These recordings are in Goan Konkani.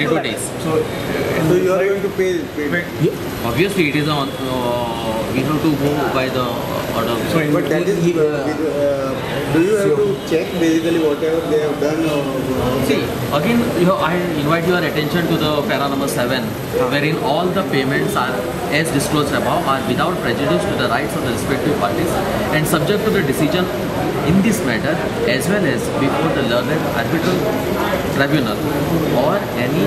22 days. So you are going to pay? Yeah, obviously, it is on. We have to go by the order. So, but that is, do you have to check basically whatever they have done? Or see, again, you know, I invite your attention to the para number 7, wherein all the payments are, as disclosed above, are without prejudice to the rights of the respective parties and subject to the decision in this matter as well as before the learned arbitral tribunal or any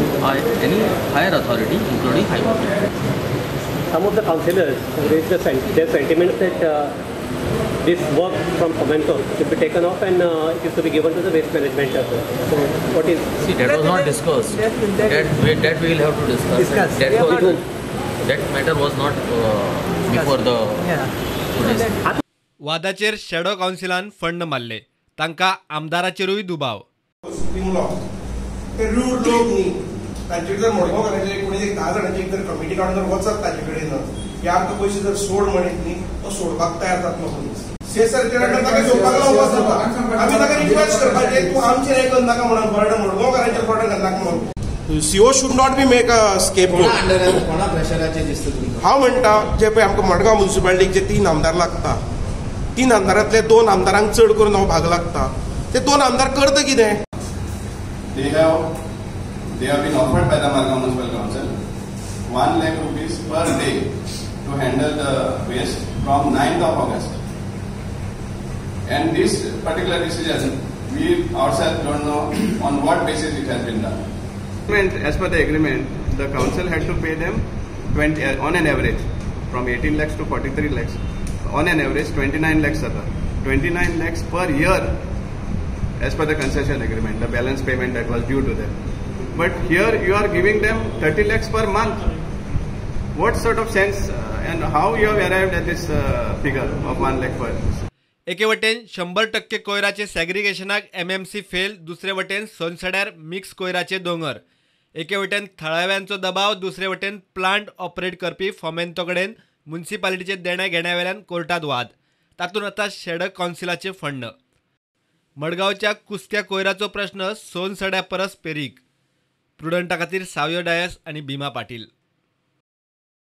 higher authority, including High Court. Some of the councillors raised their sentiments that this work from Fomento should be taken off and it is to be given to the waste management. So what is... See, that was not discussed. That we will have to discuss. That matter was not before the... Yeah. वादाचेर shadow कावन्सिलान fund मारले, तांकां आमदाराचेरूय दुबाव. सुप्रीम लॉ ते रूड लोक न्ही, तांचे जर मडगांवकारांचे कोणी एक 10 जाणांची एक जर कमिटी काडून जर वचत ताजे कडेन ह्या आमकां पयशे जर सोड म्हणीत न्ही, तो सोडपाक तयार जातलो मनीस. सेसरकारान ताका घेवपाक लावपाक जाता. आमी ताका रिक्वेस्ट करपाचें तूं आमचेर हें करनाका म्हणून, बर्डन मडगांवकारांचेर बर्डन घालनाका म्हणून. CO should not be make a scapegoat. हांव म्हणटा जे पळय आमकां मडगांव म्युनिसिपालिटीक जे 3 आमदार लागता, 3 आमदारांतले 2 आमदारांक चड करून हो भाग लागता, ते 2 आमदार करता कितें? They have been offered by the Margao Municipal Council 1 lakh rupees per day to handle the waste from 9th of August. And this particular decision, we ourselves don't know on what basis it has been done. As per the agreement, the council had to pay them 20, on an average from 18 lakhs to 43 lakhs. On an average 29 lakhs, 29 lakhs per year as per the concession agreement, the balance payment that was due to them. But here you are giving them 30 lakhs per month. What sort of sense and how you have arrived at this figure of 1 lakh per? एके वटेन 100% कोयराचे सेग्रिगेशनाक MMC fail, दुसरे वटेन सोनसड्यार मिक्स कोयराचे दोंगर. एके वटेन थळाव्यांचो दबाव, दुसरे वटेन प्लांट ऑपरेट करपी फोमेंतो कडेन म्युनिसिपालिटीचे देण्या घेण्या वेल्यान कोर्टात वाद, तातूंत आतां शॅडो कावन्सिलाचे फंड. मडगांवच्या कुस्क्या कोयराचो प्रश्न सोनसड्या परस पेरीक. प्रुडंटा खातीर सावयो डायस आनी भीमा पाटील.